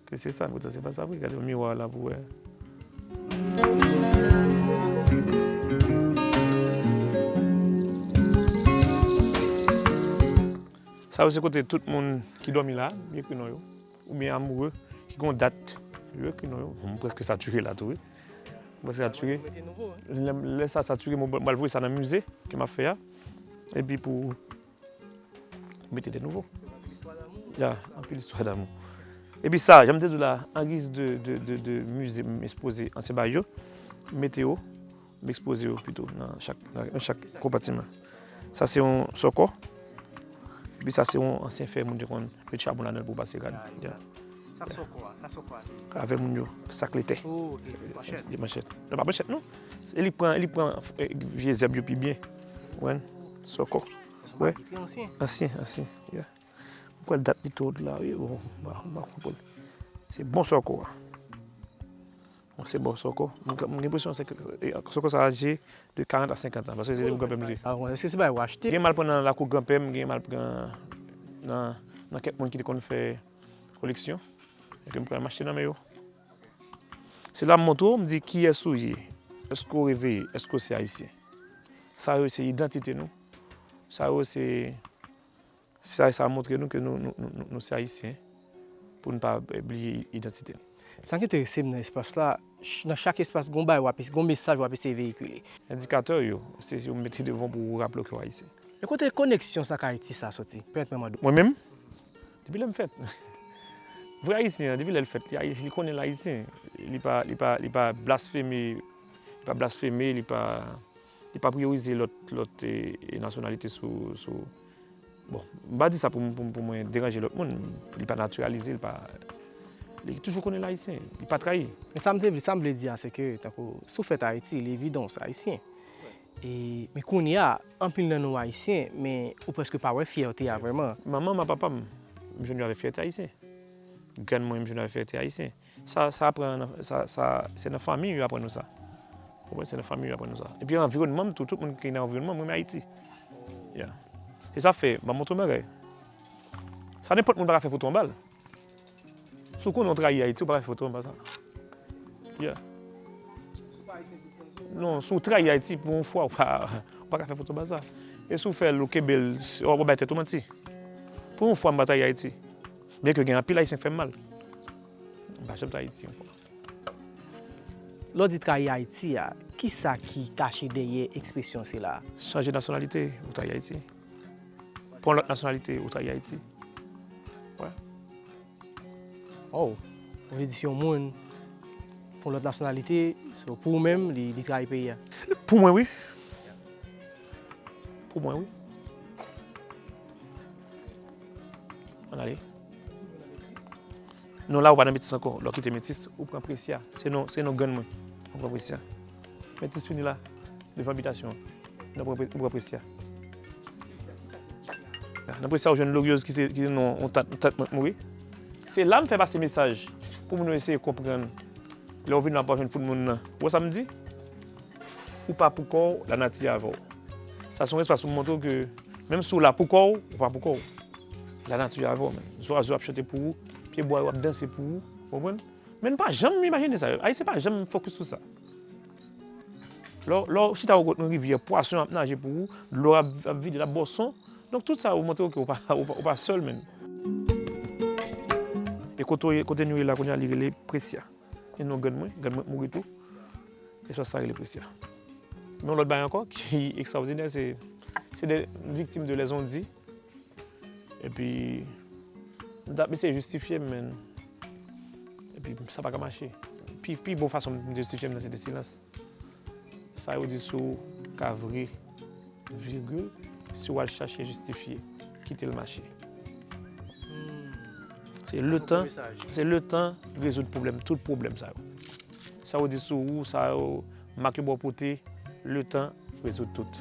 Ke se sa, poutan se pa sa vre. Gade yon miwa la pou wè. Sa yo se kote tout moun ki dòmi la, m ekri non yo. Oubyen amoure ki gon dat, yo ekri non yo. M prèske satire la tou, wi. M prèske satire. Lè, lè sa satire, m pral voye sa nan mize ke m ap fè a. Epi pou mete de nouvo. Ya, anpil istwa damou. Epi sa, jan m te di w la, an giz de, de, de, de mize, m ekspoze ansyen bagay yo, m mete yo, m ekspoze yo pito nan chak, nan, nan chak konpatiman. Sa se yon sòkò. Epi sa se yon ansyen fè moun te konn met chabon ladan l pou pase rad. Ya. Sa sòkò a, sa sòkò a. Avè moun yo, sa k lete. Oh, ok, manchèt. Manchèt. Non, pa manchèt, non. E li pran, li pran, eh, vye zèb yo pi byen. Ou konprann? Sòkò. Wi. Ansyen, ansyen, yeah. M kwè dat li twò wòt la, wi, bon, m pa, m pa konprann. Se bon sòkò a. Bon, se bon sòkò. M, m gen enpresyon se, e, sòkò sa aje de karant a senkant an, paske se granpè m li ye. Ah, bon, èske se bagay ou achte? Gen m al pran nan lakou granpè m, gen m al pran nan, nan kèk moun ki te konn fè koleksyon. Epi m pran m achte nan men yo. Se la m montre w, m di kiyès ou ye. Èske w reveye? Èske w se ayisyen? Sa yo se idantite nou. Sa yo se, sa, sa montre nou ke nou, nou, nou, nou, nou se ayisyen. Pou n pa, eh, bliye idantite n. Sa k enterese m nan espas la, ch-, nan chak espas, gon bagay w ap es-, gon mesaj w ap eseye veyikile. Endikatè yo, se yo m mete devan pou w raple w ke w ayisyen. E kote koneksyon sa k Ayiti sa soti? Pèmèt mwen mande w. Mwen menm? Depi lè m fèt. Vrè ayisyen an, depi lè l fèt, li, li konnen l ayisyen. Li pa, li pa, li pa blasfeme, li pa blasfeme, li pa, li pa priyorize lòt, lòt, eh, eh, nasyonalite sou, sou, bon, m pa di sa pou, pou, pou mwen deranje lòt moun. Li pa natiralize, li pa, li toujou konnen l ayisyen, li pa trayi. Men sa m te vle, sa m vle di a, se ke, tankou, si w fèt Ayiti, li evidan w se ayisyen. E, men kounye a, anpil nan nou ayisyen, men ou prèske pa wè fyète a vrèman. Manman m ak papa m, m jwenn yo avèk fyète ayisyen. Grann mwen, m jwenn yo avèk fyète ayisyen. Sa, sa aprann, sa, sa, se nan fanmi yo aprann nou sa. Ou konprann? Se nan fanmi yo aprann nou sa. Epi anviwònman m tou, tout moun ki nan anviwònman m renmen Ayiti. Yeah. E sa fè, m ap montre w yon bagay. Sa nenpòt moun pa ka fè foto anba l. Si w konnen w trayi Ayiti, ou pa ka fè foto anba sa. Yeah. Non, si w trayi Ayiti pou yon fwa, ou pa, ou pa ka fè foto anba sa. E si w fè l, ou kenbe l, w ap bay tèt ou manti. Pou yon fwa, m pa trayi Ayiti. Byenke gen anpil Ayisyen k fè m mal. M pa janm trayi Ayiti ankò. Lè w di trayi Ayiti a, kisa ki kache dèyè ekspresyon sila a? Chanje nasyonalite, ou trayi Ayiti. Pran lòt nasyonalite, ou trayi Ayiti. Wè. Oh, ou vle di si yon moun pran lòt nasyonalite, so pou ou menm, li, li trayi peyi a? Pou mwen, wi. Pou mwen, wi. Ann ale. Non, la, ou pa nan metis ankò. Lè w kite metis, ou pran Presya. Se non, se non grann mwen. Ou pran Presya. Metis fini la, devan bitasyon an. Ou pran Pre-, ou pran Presya. Nan Presya, ou jwenn Glorieuse ki se, ki se non yon tant, yon tant mwen k mouri. Se la m fè pase mesaj pou moun yo eseye konprann. Lè w vin la, w pa jwenn fout moun nan. Ou wè sa m di? Ou pa pou kò w, lanati avè w. Sa se yon espas pou m montre w ke menm si w la pou kò w, ou pa pou kò w. Lanati avè w, men. Zwazo ap chante pou ou, pyebwa yo ap danse pou ou, w konprann? Men nou pa janm imajine sa. Ayisyen pa janm fokis sou sa. Lè w, lè w chita bò kote yon rivyè, pwason yo ap naje pou ou, dlo ap, ap vide, l ap ba w son. Donk, tout sa yo montre w ke w pa, w pa, w pa sèl, men. E kote, kote nou ye la, kounye a, li rele Presya. E non grann mwen, grann mwen mouri tou. Espas sa rele Presya. Men yon lòt bagay ankò ki ekstraòdinè, se, se de viktim de lèzondis. Epi, m t ap eseye jistifye m, men. Epi, sa pa ka mache. Pi, pi bon fason m te jistifye m nan, se te silans. Sa yo di sou ou ka vre, virgil, si w al chache jistifye, kite l mache. Se letan, se letan rezoud pwoblèm, tout pwoblèm sa yo. Sa yo di sou ou, sa yo, mak yo ba w pote, letan rezoud tout.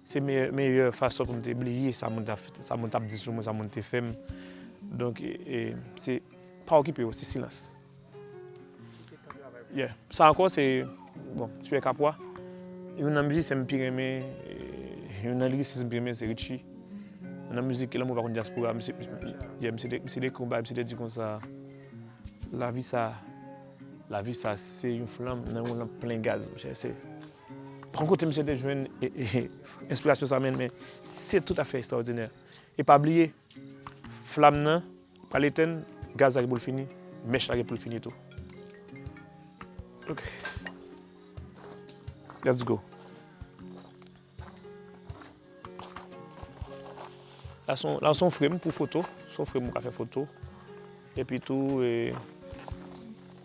Se meyè, meyè fason pou m te bliye sa moun t ap, sa moun t ap di sou mwen, sa moun te fè m. Donk, e, e, se pa okipe yo, se silans. Yeah. Sa ankò, se, bon, Tuè Kapwa. Youn nan mizisyen m pi renmen, e, youn nan lirisis m pi renmen, se Richie. Nan mizik Lanmou pa konn dyaspora, misye, yeah, misye te, misye te konba, misye te di konsa, lavi sa, lavi sa se yon flanm nan yon lanp plen gaz, monchè, se, pa konn kote misye te jwenn, e, e, enspirasyon sa, men, men se tout afè ekstraòdinè. E pa bliye, flanm nan pral etenn, gaz la gen pou l fini, mèch la gen pou l fini tou. Ok. Let's go. La se yon, la se yon frame pou foto, se yon frame ou ka fè foto. Epi tou, e,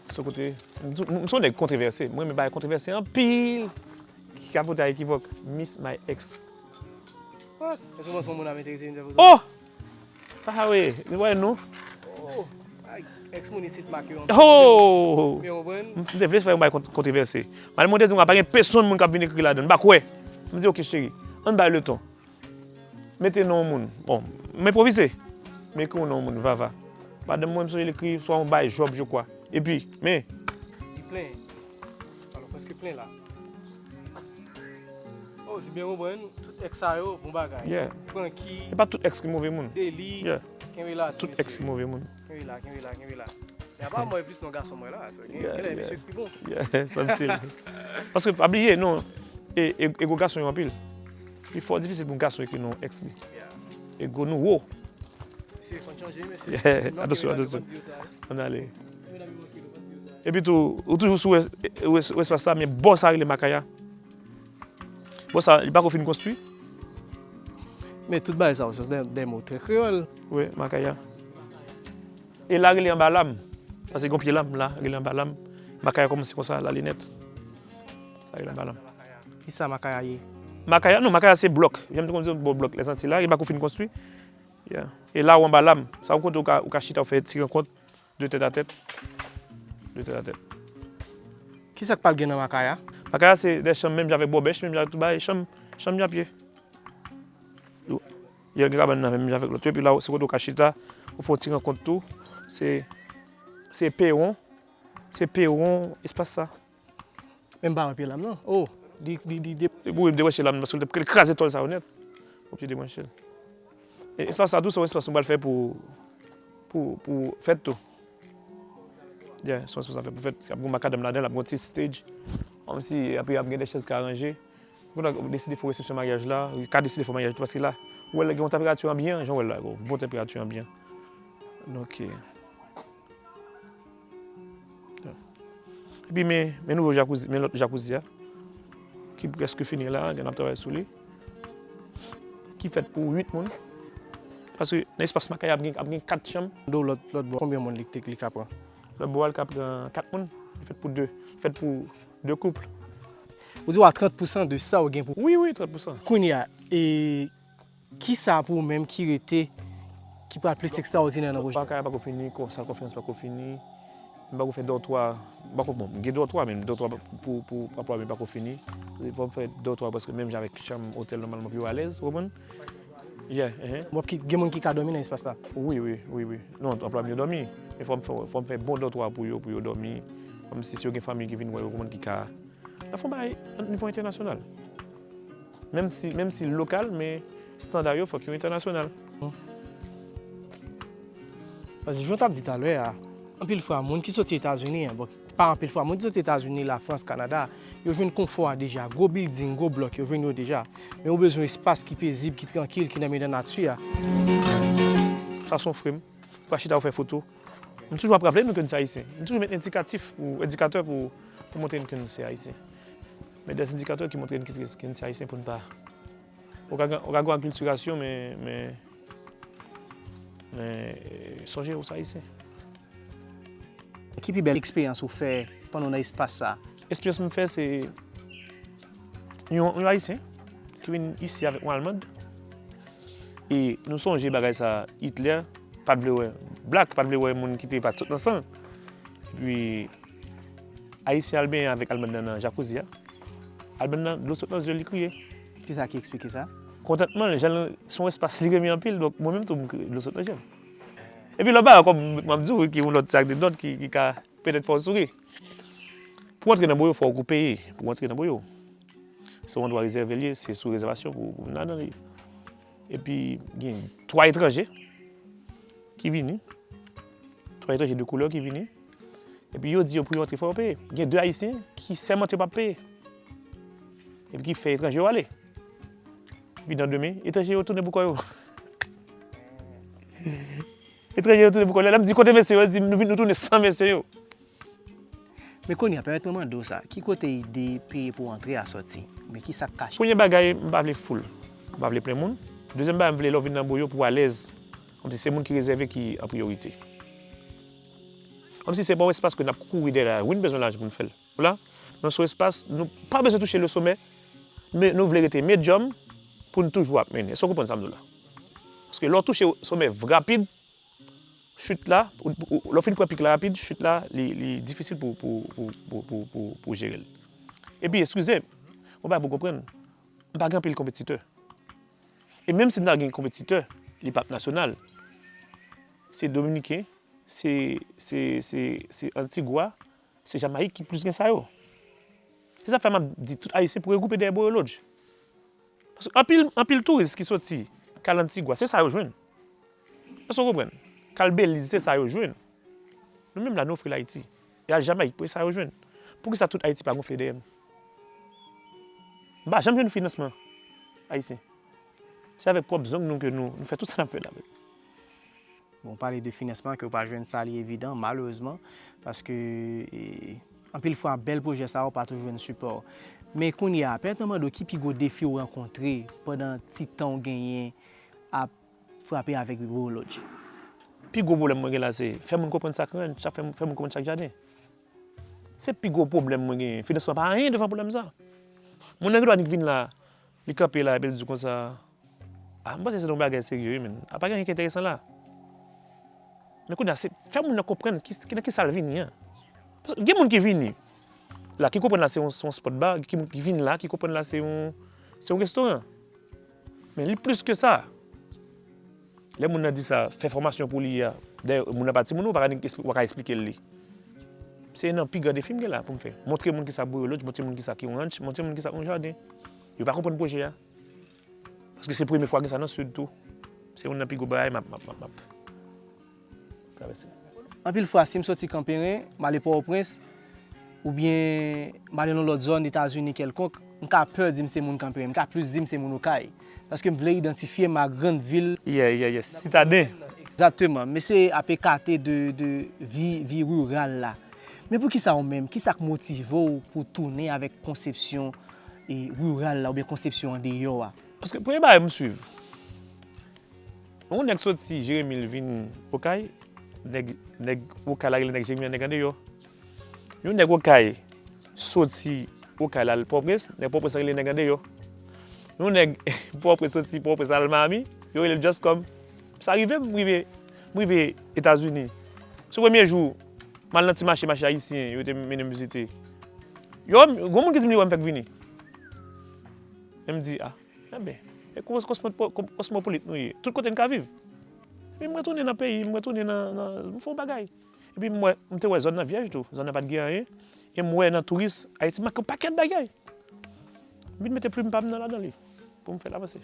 se yon kote, m, m, m se yon nèg kontwovèse, mwen renmen bagay kontwovèse anpil. Ki ka pote a ekivòk, Miss My Ex. What? Èske w panse yon moun ap enterese vin fè foto? Oh! Sa sa vre, nou wè nou. Oh! Ay, ex moun isit make yon Oh! Men w konprann? M te vle fè yon bagay kont-, kontwovèse. Madanm mwen te di m pa gen pèsonn moun k ap vin ekri ladan l. M pa kwè. M di, "Ok, cheri, ann bay letan." Mete non yon moun. Bon, m enpwovize. M ekri yon non yon moun, Vava. Madanm mwen, m sonje l ekri swa yon bay Job, je crois. Epi, men. Li plen. Alò, prèske plen la. Oh, si byen konprann, tout ex sa yo, bon bagay. Yeah. Francky. E pa tout ex ki move moun. Deli. Yeah. Kenbe la, ti mesye. Tout ex ki move moun. Kenbe la, kenbe la, kenbe la. E apa mwen plis non gason mwen la, so gen, yeah, gen lè, yeah, mesye ki bon. Yeah, santi l. Paske, pa bliye, non, e, e, ego gason yo anpil. Li fò difisil pou yon gason ekri non ex li. Yeah. Ego nou wo. Mesye, fò n chanje, mesye. Yeah, non, atansyon, kenbe la, atansyon. Yo pa di yo sa. Ann ale. Kenbe la, yo manke, yo pa di yo sa. Epi tou, ou toujou sou wès, wès, wès sa, men bò sa rele Makaya. Bon, sa, li pako fin konstwi. Men tout bagay sa yo, se de, de mo trè kreyòl. Wi, Makaya. E la rele anba lam. Paske gon pye lam la, rele anba lam. Makaya kòmanse konsa, l ale nèt. Sa rele anba lam. Kisa Makaya ye? Makaya, non, Makaya se blòk. Jan m te konn di w, bò blòk Lèzantiy la, li pako fin konstwi. Yeah. E la ou anba lam. Sa yon kote ou ka, ou ka chita, ou fè ti rankont. De tèt a tèt. De tèt a tèt. Kisa k pral gen nan Makaya? Makaya se de chanm menm jan avèk bòbèch, menm jan avèk tout bagay, chanm, chanm y ap ye. Yo, yo gen kabann nan menm jan avèk lòt yo, epi la, se kote w ka chita, ou fè yon ti rankont tou. Se, se pewon, se pewon, espas sa. Men m pa wè pye lam non. Oh, li, li, li de- Li boure debranche lam nan, paske l te kraze tòl sa yo nèt. Oblije debranche l. E espas sa tou, se yon espas nou pral fè pou, pou, pou fèt tou. Yeah, se yon espas nou fè pou fèt. Ap gen makadam ladan l, ap gen yon ti stage. Kòmsi, apre, ap gen de chèz ka ranje. Pou nou deside fè resepsyon maryaj la, ou ka deside fè maryaj tou, paske la, ou wè l gen yon tanperati anbyan, jan w wè l la, bon, bon tanperati anbyan. Donk, eh, Epi men, men nouvo jakouzi, men lòt jakouzi a, ki prèske fini la, n ap travay sou li. Ki fèt pou uit moun. Paske nan espas Makaya ap gen, ap gen kat chanm. Do lòt, lòt bò, konbyen moun li, li ka pran? Lòt bò a, li ka pran kat moun. Li fèt pou de. Li fèt pou de koup. Ou di w a trant pousan de sa ou gen pou. Wi, wi, trant pousan. Kounye a, e Kisa pou ou menm ki rete, ki pral plis ekstraòdinè nan pwojè? Makaya pako fini, kon-, sal konferans pako fini. M pako fè dòtwa, m pako, bon, m gen dòtwa, men dòtwa pou, pou, pou anplwaye m pako fini. Fò m fè dòtwa prèske menm jan avèk chanm otèl nòmalman pou yo alèz, ou konprann? Yeah, ehe. Bon, ki, gen moun ki ka dòmi nan espas la? Wi, wi, wi, wi. Non, anplwaye m yo dòmi. Men fò m fè, fò m fè bon dòtwa pou yo, pou yo dòmi. Kòmsi si yo gen fanmi ki vin wè yo, konprann ki ka N ap fè yon bagay nivo entènasyonal. Menm si, menm si lokal, men estanda yo fòk yo entènasyonal. Paske jan w t ap di talè a, anpil fwa moun ki soti Etazini, bon, pa anpil fwa moun ki soti Etazini, Lafrans, Kanada, yo jwenn konfò a deja, gwo bilding, gwo blòk, yo jwenn yo deja. Men ou bezwen espas ki pezib, ki trankil, ki nan mitan nati a. Sa se yon frem. Ou ka chita, ou fè foto. M toujou ap raple nou ke n se Ayisyen. M toujou met endikatif ou endikatè pou, pou montre n ke n se Ayisyen. Men de endikatè ki montre n ke, ke n se Ayisyen pou n pa. Ou ka, ou ka gen akiltirasyon, men, men, men, eh, sonje ou se Ayisyen. Ki pi bèl eksperyans ou fè pandan w nan espas sa a? Eksperyans m fè, se yon, yon Ayisyen ki vin isi avèk yon Almand. E nou sonje bagay sa, Hitler pa t vle wè, Black pa t vle wè moun ki te pa t sot nan san. Epi, Ayisyen al benyen avèk Almand nan nan jakouzi a. Almand nan, dlo sot nan zye l, li kriye. Kisa ki eksplike sa? Kontantman l, jan l, se yon espas li renmen anpil, donk mwen menm tou, m kriye, dlo sot nan je m. Epi lòt bagay ankò, m, m ap di w, ki yon lòt ti anekdòt ki, ki ka petèt fè w souri. Pou w antre nan Boyo, fò w peye pou w antre nan Boyo. Se yon andwa rezève l ye, se sou rezèvasyon pou, pou w vin ladan li. Epi, gen twa etranje ki vini. Twa etranje de koulè ki vini. Epi, yo di yo pou yo antre, fò yo peye. Gen de Ayisyen ki sèmante yo p ap peye. Epi ki fè etranje yo ale. Epi nan demen, etranje yo tounen pou kò yo. Etranje yo tounen pou kò yo. Lè m di kote mesye yo, yo di m nou vin, nou tounen san mesye yo. Men kounye a, pèmèt mwen mande w sa, ki kote ide peye pou antre a sòti? Men ki sa k kache? Premye bagay, m pa vle foul. M pa vle plen moun. Dezyèm bagay, m vle lè w vin nan Boyo pou w alèz. Kòmsi se moun ki rezève ki an priyorite. Kòmsi se pa yon espas ke n ap kouri dèyè la. Wi, n bezwen lajan pou n fè l. Ou la, nan sou espas, nou pa bezwen touche le somè, men nou vle rete medyòm pou n toujou ap mennen. Èske w konprann sa m di w la? Paske lè w touche somè rapid, chit la, ou, ou, lè w fin pran pik la rapid, chit la, li, li difisil pou, pou, pou jere l. Epi, eskize m, yon bagay pou w konprann, m pa gen anpil konpetitè. E menm si m ta gen konpetitè, li p ap nasyonal. Se Dominiken, se, se, se, se Antigwa, se Jamayik ki plis gen sa yo. Se sa fè m ap di tout Ayisyen pou regwoupe dèyè Boyo Lodge. Paske anpil, anpil touris ki soti, k al Antigwa, se sa yo jwenn. Èske w konprann? K al Beliz, se sa yo jwenn. Nou menm la, nou ofri l Ayiti. E al Jamayik, pou e sa yo jwenn. Poukisa tout Ayiti pa gonfle dèyè m? M pa janm jwenn finansman ayisyen. Se avèk pwòp zong nou ke nou, nou fè tout sa n ap fè la. Bon, w pale de finansman, ke w pa jwenn sa, li evidan, malerezman, paske, e, anpil fwa, bèl pwojè sa yo pa toujou jwenn sipò. Men kounye a, pèmèt mwen mande w ki pi gwo defi w rankontre pandan ti tan w genyen ap frape avèk Boyo Lodge? Pi gwo pwoblèm mwen gen la, se fè moun konprann sa k ranch, sa fè, fè moun konprann sa k jaden. Se pi gwo pwoblèm mwen genyen. Finansman pa anyen devan pwoblèm sa. Moun nan gen dwa annik vin la, li kanpe la, epi l di w konsa, "Ah, m panse se te yon bagay serye, wi, men apa gen anyen ki enteresan la?" Men kounye a, se fè moun nan konprann ki, ki, nan kisa l vini an. Paske gen moun ki vini, La ki konprann la se yon, se yon spot bar, ki, ki vin la ki konprann la se yon, se yon restoran. Men li plis ke sa. Lè moun nan di sa, fè fòmasyon pou li a. Dayè, moun nan pa timoun, ou pa ka, ou pa ka eksplike l li. Se nan pi gran defi m gen la pou m fè. Montre moun kisa Bouyo Lodge, montre moun kisa ki yon ranch, montre moun kisa yon jaden. Yo pa konprann pwojè a. Paske se premye fwa gen sa nan Sid tou. Se youn nan pi gwo bagay m ap, m ap, m ap, m ap travèse. Anpil fwa, si m soti Kanperen, m ale Pòtoprens, oubyen m ale nan lòt zòn Etazini kèlkonk, m ka pè di m se moun Kanperen, m ka plis di m se moun Okay. Paske m vle idantifye m ak grann vil. Yeah, yeah, yeah. Sitaden. Egzakteman. Mesye ap ekate de, de vi, vi riral la. Men poukisa ou menm, kisa k motive w pou tounen avèk konsepsyon e, riral la oubyen konsepsyon andeyò a? Paske premye bagay m swiv. Yon nèg soti Jeremi l vin Okay, nèg, nèg Okay la rele nèg Jeremi an nèg andeyò. Yon nèg Okay soti Okay la al Pòtoprens, nèg Pòtoprens la rele nèg andeyò. Yon nèg Pòtoprens soti Pòtoprens al Miami, yo rele l just kòm. Sa rive m, m rive, m rive Etazini. Sou premye jou, m al nan ti mache, mache ayisyen, yo te mennen m vizite. Yo, gon moun ki di m li wè m fèk vini. Men m di, a, enben, e kòsmopolit nou ye. Tout kote n ka viv. Epi m retounen nan peyi, m retounen nan, nan, m fè yon bagay. Epi m wè, m te wè zòn nan vyèj tou, zòn nan pa t gen anyen. E m wè nan touris Ayiti manke yon pakèt bagay. M vin mete plim pa m nan ladan li pou m fè l avanse.